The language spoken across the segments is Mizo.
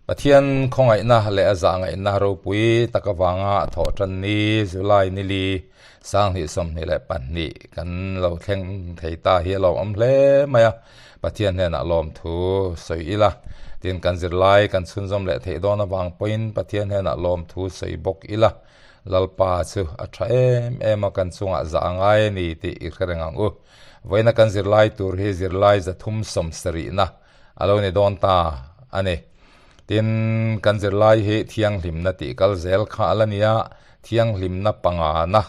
Pathian khawngaihna leh a zahngaihna ropui tak avanga thawh tan ni July nili 2022 kan lo thleng thei ta hi a lawmawm hle mai a, Pathian hnenah lawmthu sawi ila, tin kan zirlai kan chhunzawm leh theih dawn avang pawhin Pathian hnenah lawmthu sawi bawk ila, Lalpa chu a tha em em a kan chungah zah a ngai a ni tih i hre reng ang u. Vawiina kan zirlai tur hi zirlai 370na a lo ni dawn ta a ni. Tin, kan zirlai hi thianghlimna tih kal zel kha a la ni a, thianghlimna pangana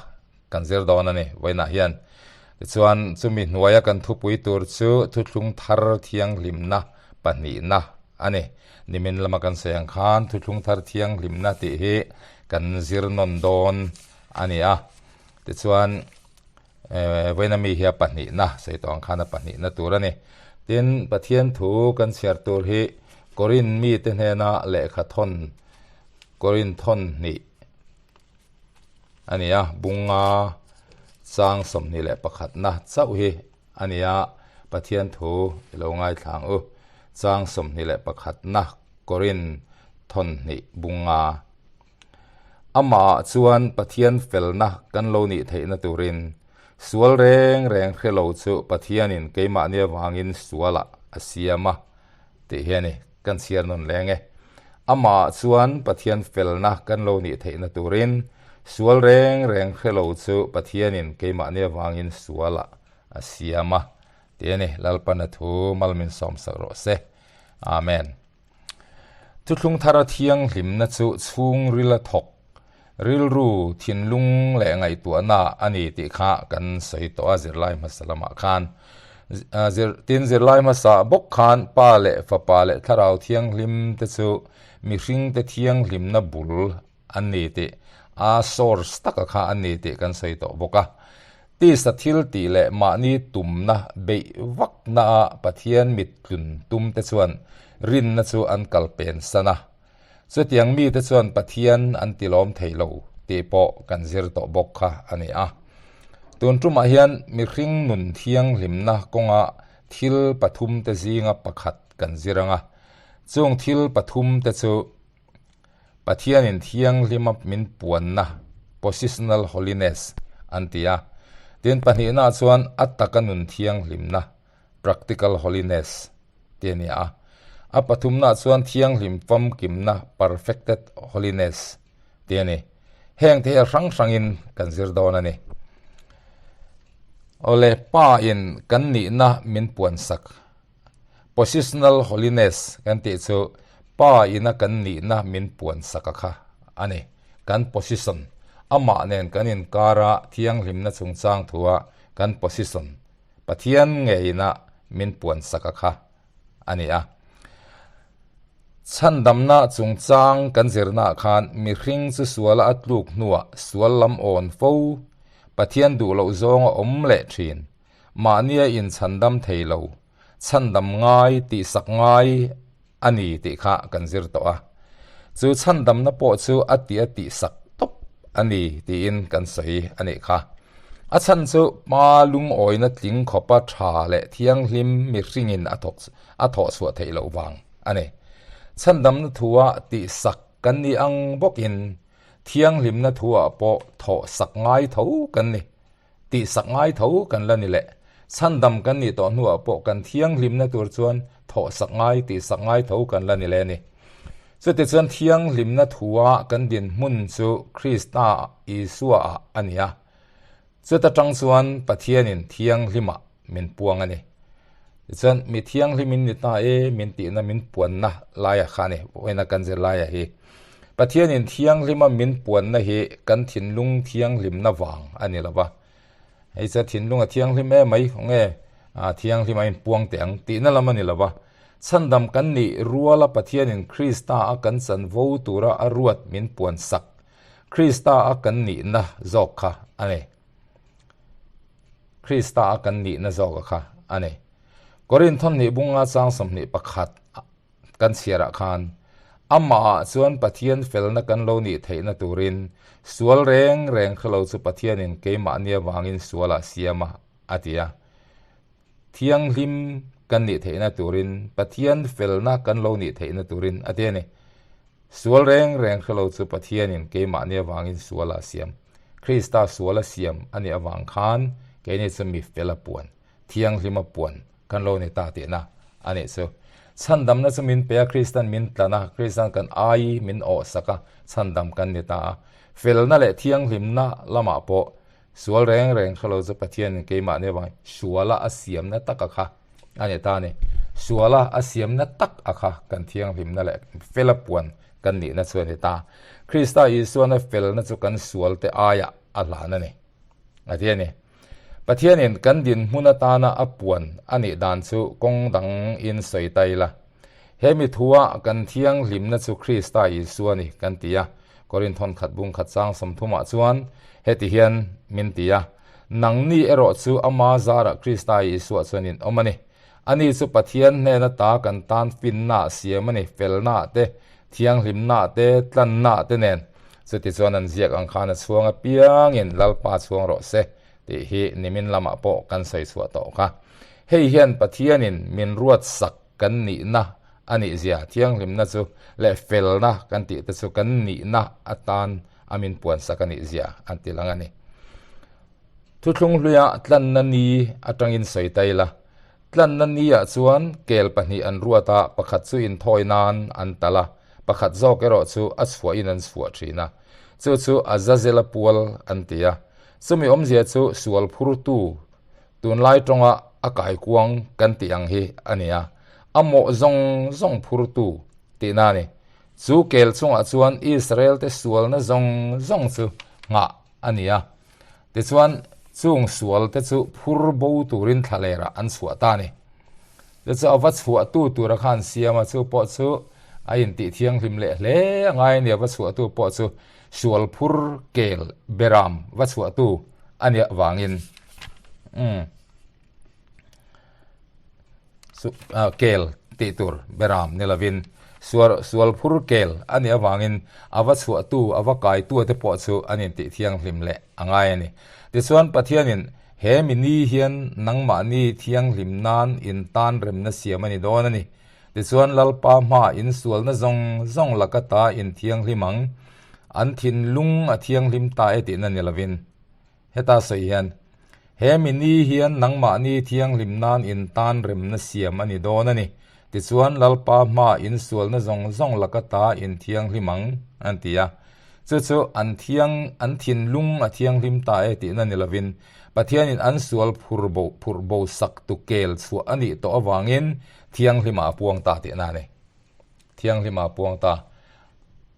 kan zir dawn a ni vawiinah hian. Tichuan, chumi hnuaia kan thupui tur chu thuthlung thar thianghlimna pahnihna a ni. Nimin lama kan sawi ang khan thuthlung thar thianghlimna tih hi kan zir nawn dawn a ni a. Tichuan, Vawiina mi hi a pahnihna, sawi tawh ang khan a pahnihna tur a ni. Tin, Pathian thu kan chhiar tur hi Korin mite hnena lehkha thawn, Korin thawn hnih a ni a, bunga chang 21na chauh hi a ni a, Pathian thu i lo ngaithla ang u. Chang 21na Korin thawn hnih bunga. Amah chuan Pathian felna kan lo nih theihna turin sual reng reng hre lo chu Pathianin keimahni avangin sualah a siam a tih hi a ni. Kan chhiar nawn leng e. Amah chuan Pathian felna kan lo nih theihna turin sual reng reng hre lo chu Pathianin keimahni avangin sualah a siam a tih a ni. Lalpana thu malmin sawmsak rawh se. Amen. Thuthlung thara thianghlimna chu chhungrila thawk, rilru, thinlung leh ngaihtuahna a ni tih kha kan sawi tawh a zirlai hmasa lamah khan. Tin, zirlai hmasa bawk khan Pa leh Fapa leh Thlarau Thianghlim te chu mihringte thianghlimna bul an ni tih, a source taka kha an ni tih kan sawi tawh bawk a. Tisa thil tih leh mahni tumna beih vakna a Pathian mittlun tum te chuan rinna chu an kal pen san a. Chutiang mite chuan Pathian an tilawm thei lo tih pawh kan zir tawh bawk kha a ni a. Tun tumah hian mihring nun thianghlimna kawnga thil pathum te zinga pakhat kan zir ang a. Chung thil pathum te chu Pathianin thianghlima min puanna, positional holiness, an ti a. Tin, pahnihnaah chuan a taka nun thianghlimna, practical holiness, ti a ni a. A pathumnaah chuan thianghlim famkimna, perfected holiness, ti a ni. Hengte hi a hrang hrangin kan zir dawn a ni. Awle, Pa in kan nihna min puansak. Positional holiness kan tih chu Pa ina kan nihna min puan sak a kha a ni. Kan position, amah nen kan inkara thianghlimna chungchang thua kan position, Pathian ngeina min puan sak a kha a ni a. Chhandamna chungchang kan zirnaah khan mihring chu suala a tluk hnuah sual lam awn fo, Pathian duh loh zawnga awm leh thin. Mahnia inchhandam thei lo, chhandam ngai tih sak ngai a ni tih kha kan zir tawh a. Chu chhandamna pawh chu a tih a tih sak tawp a ni tiin kan sawi a nih kha. A chhan chu hma lungawina tling khawpa tha leh thianghlim mihringin a thawk a thawh chhuah theih loh vang a ni. Chhandamna thua tih sak kan ni ang bawkin thianghlimna thuah pawh thawh sak ngai tho kan ni. Tih sak ngai tho kan la ni leh. Chhandam kan nih tawh hnuah pawh kan thianghlimna tur chuan thawh sak ngai, tih sak ngai tho kan la ni leh a ni. Chutichuan thianghlimna thua kan dinhmun chu Krista Isua-ah a ni a. Chuta tang chuan Pathianin thianghlimah min puang a ni. Tichuan mi thianghlimin ni ta e min tihna min puanna laia kha a ni, vawiina kan zir laia hi. Pathianin thianghlima min puanna hi kan thinlung thianghlimna vang a ni lo va. Hei chu thinlung a thianghlim em mai, khawnge thianghlim a inpuang teh ang tihna lam a ni lo va. Chhandam kan nih ruala Pathianin Krista a kan chanvo tura a ruat min puan sak, Krista a kan nihna zawk kha a ni. Krista a kan nihna zawk a kha a ni. Korinth thawmhnih bunga chang 21 kan chhiarah khan amahah chuan Pathian felna kan lo nih theihna turin sual reng reng hre lo chu Pathianin keimahni avangin sualah siam a, a ti a. Thianghlim kan nih theihna turin Pathian felna kan lo nih theihna turin a ti a ni. Sual reng reng hre lo chu Pathianin keimahni avangin suala a siam. Krista suala siam a nih avang khan keini chu mi fel a puan, thianghlima puan kan lo ni ta tihna a nih chu. Chhandamna chu min pe a, Kristan min tlan a, Kristan kan ai min awhsak a, chhandam kan ni ta a. Felna leh thianghlimna lamah pawh sual reng reng hre lo chu Pathianin keimahni avangin suala a siamna taka kha a ni ta a ni. Suala a siamna tak a kha kan thianghlimna leh fela puan kan nihna chu a ni ta. Krista Isuana felna chu kan sualte aiah a hlan a ni. A ti a ni. Pathianin kan dinhmun atana a puan a nih dan chu kawng dang in sawi ta ila. He mi thua kan thianghlimna chu Krista Isua ni kan ti a. Korinthon khat bung khat chang sawmthumah chuan heti hian min ti a, Nangni erawh chu ama zarah Krista Isua chuan in awm a ni. Ani chu Pathian hnena ta kan tan finna siam a ni, felna te, thianghlimna te, tlanna te nen. Chutichuan an ziak ang khan a chhuang apiangin Lalpa chhuang rawh se tih hi nimin lamah pawh kan sawi chhuah tawh kha. Hei hian Pathianin min ruat sak kan nihna a nih zia, thianghlimna chu leh felna kan tih te chu kan nihna atan a min puan sak a nih zia an ti lang a ni. Thuthlung hluia tlanna ni atangin sawi ta ila, Tlanna niah chuan kel pahnih an ruat a, pakhat chu inthawi nan an talh a, pakhat zawk erawh chu a chhuahin an chhuah thin a. Chu chu Azazela pual an ti a. Chumi awmzia chu sual phurtu, tunlai tawnga a kaikuang kan tih ang hi a ni a, a mawh zawng zawng phurtu tihna a ni. Chu kel chungah chuan Israelte sualna zawng zawng chu nghah a ni a. Tichuan, chung sual te chu phur bo turin thlalerah an chhuah ta a ni. Chu a va chhuahtu tura kha an siam a, chu pawh chu a intih thianghlim leh hle a ngai a ni. A va chhuahtu pawh chu sual phur kel beram va chhuahtu a nih avangin umm kel tih tur beram ni lovin sual sual phur kel a nih avangin a va chhuahtu a va kaitu te pawh chu an intih thianghlim leh a ngai a ni. Tichuan Pathianin he mi ni hian nangmahni thianghlim nan in tan remna siam a ni dawn a ni. Tichuan Lalpa hmaah in sualna zawng zawng laka ta in thianghlim ang, an thinlung a thianghlim ta e tihna ni lovin. Heta sawi hian, He mi ni hian nangmahni thianghlim nan in tan remna siam a ni dawn a ni. Tichuan, Lalpa hmaa in sualna zawng zawng laka ta in thianghlim ang, an ti a. Chu chu an thiang, an thinlung a thianghlim ta e tihna ni lovin, Pathianin an sual phur bo, phurh bo sak tu kel chhuah a nih tawh avangin thianghlimah a puang ta tihna a ni. Thianghlimah a puang ta.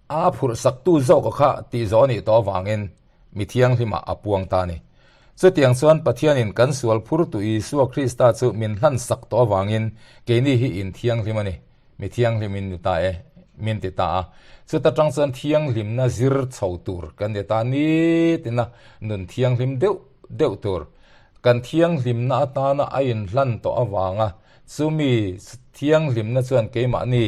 A phurh saktu zawka kha tih zawh a nih tawh avangin, mi thianghlimah a puang ta a ni. Chutiang chuan Pathianin kan sual phurtu Isua Krista chu min hlansak tawh avangin keini hi in thianghlim a ni, mi thianghlim in ni ta e, min ti ta a. Chuta tang chuan thianghlimna zir chho tur kan ni ta nitina nun thianghlim deuh deuh tur. Kan thianghlimna atana a inhlan tawh avanga chumi thianghlimna chuan keimahni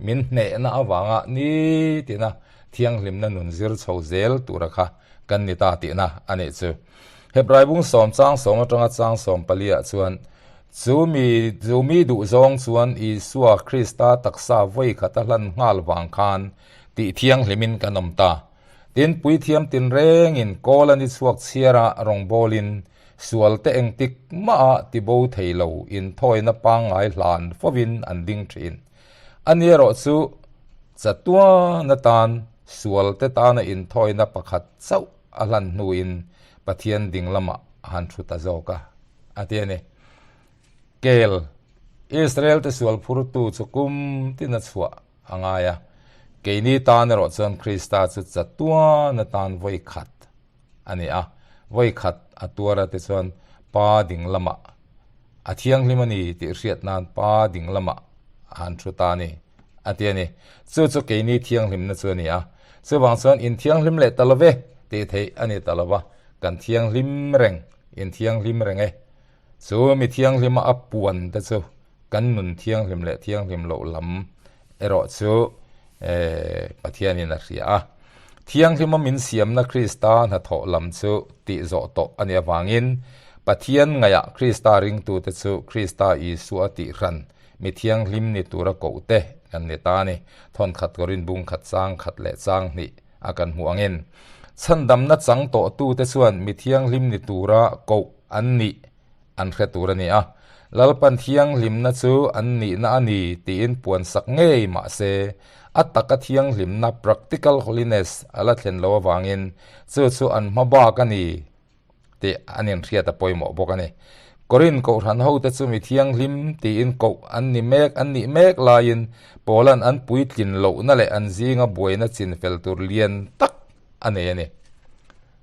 min hnehna avanga nitina thianghlimna nun zir chho zel tura kha kan ni ta tihna a nih chu. Hebrai bung sawm chang sawm atanga chang sawm paliah chuan chu mi chu mi duh zawng chuan Isua Krista taksa vawi khat a hlan nghal vang khan tih thianghlimin kan awm ta. Tin, puithiam tinrengin kawl a ni chhuak chhiara rawngbawlin sualte engtik mah tibo thei lo inthawina pangngai hlan fovin an ding thin. Ani erawh chu chatuan atan sualte tana inthawina pakhat chauh a hlan hnuin Pathian ding lamah a han thu ta zawk a, a ti a ni. Kel, Israelte sual phurtu chu kum tin a chhuah a ngai a, keini tan erawh chuan Krista chu chatuan atan vawi khat a ni a, vawi khat a tuar a tichuan Pa ding lamah a thianghlim a ni tih hriat nan Pa ding lamah a han thu ta a ni a ti a ni. Chu chu keini thianghlimna chu a ni a, chuvang chuan inthianghlim leh ta lo ve tih theih a ni ta lo va, kan thianghlim reng, inthianghlim reng e. Chu mi thianghlima a puan te chu kan nun thianghlim leh thianghlim loh lam erawh chu Pathianin a hria a. Thianghlima min siamna Krista hnathawh lam chu tih zawh tawh a nih avangin Pathian ngaihah Krista ringtute chu Krista Isua tih hran mi thianghlim ni tura kohte kan ni ta a ni. Thawnkhat Korin bung khat chang khat leh chang hnih a kan hmuh angin chhandamna chang tawhtute chuan mi thianghlim ni tura koh an nih an hre tur a ni a. Lalpan thianghlimna chu an nihna a ni tiin puan sak ngei mah se, a taka thianghlimna, practical holiness, a la thlen lo avangin chu chu an hma bak a ni tih an inhriat a pawimawh bawk a ni. Korin kohhran hote chu mi thianghlim tiin koh an ni mek an nih mek laiin Paula'n an puitlin lohna leh an zinga buaina chinfel tur lian tak a nei a ni.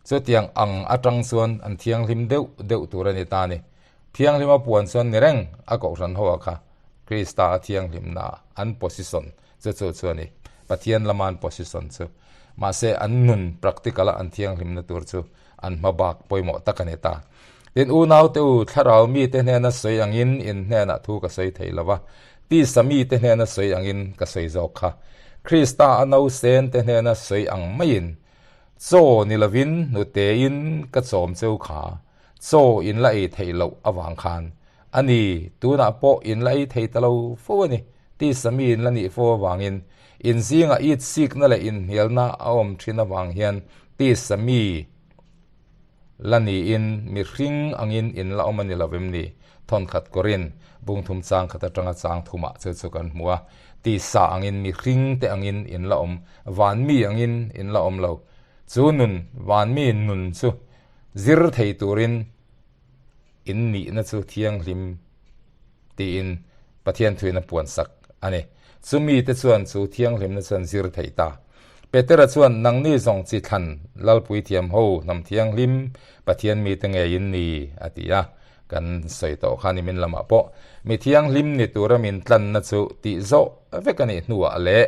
Chutiang ang atang chuan an thianghlim deuh deuh tur a ni ta a ni. Thianghlima puan chuan ni reng a kohhran ho ah kha Krista a thianghlimna an position chu chu chu a ni. Pathian lama an position chu. Mahse an nun practical a an thianghlimna tur chu an hma bak pawimawh tak a ni ta. Tin unaute u thlarau mite hnena sawi angin in hnenah thu ka sawi thei lo va, tisa mite hnena sawi angin ka sawi zawk kha. Krista a nausen te hnena sawi ang maiin chaw ni lovin hnutein ka chawm cheu kha. Chaw in la ei theih loh avang khan a ni, tunah pawh in la ei thei ta lo fo a ni, tisa mi in la nih fo avangin in zingah it sikna leh inhnialna a awm thin avang hian tisa mi la niin mihring angin in la awm a ni lo em ni? Thawnkhat kawrin bungthum chang khat atanga chang thumah chu chu kan hmu a, tisa angin mihring te angin in la awm, van mi angin in la awm lo. Chu nun, van mi nun chu Zir thei turin in nihna chu thianghlim tiin Pathian thuin a puansak a ni. Chumi te chuan chu thianghlimna chuan zir thei ta. Petera chuan, Nangni zawng chi thlan Lalpui thiam ho hnam thianghlim Pathian mite ngei in ni, a ti a. Kan sawi tawh kha nimin lamah pawh mi thianghlim ni tura min tlanna chu tih zawh vek a nih hnuah leh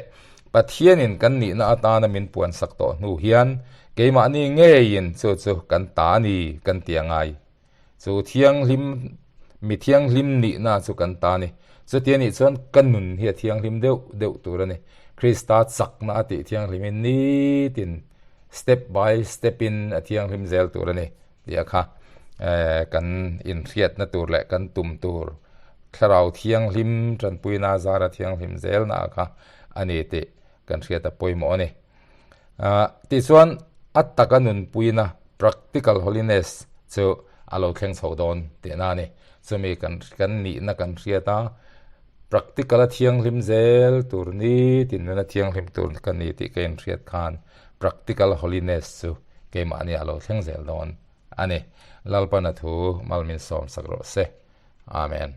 Pathianin kan nihna atana min puansak tawh hnu hian keimahni ngeiin chu chu kan ta a ni kan ti a ngai. Chu thianghlim mi thianghlim nihna chu kan ta a ni. Chuti anih chuan ka nun hi a thianghlim deuh deuh tur a ni. Krista chakna a tih thianghlimin nitin step by step in a thianghlim zel tur a ni. Tia kha kan inhriatna tur leh kan tum tur thlarau thianghlim tanpuina zara thianghlim zelna kha a ni tih kan hriat a pawimawh a ni. Tichuan a taka nunpuina practical holiness chu a lo thleng chho dawn tihna a ni. Chumi kan kan nihna kan hriat a, practical a thianghlim zel tur ni tin nuna thianghlim tur ka ni tih ka inhriat khan practical holiness chu keimahni a lo thleng zel dawn a ni. Lalpana thu mal min sawmsak rawh se. Amen.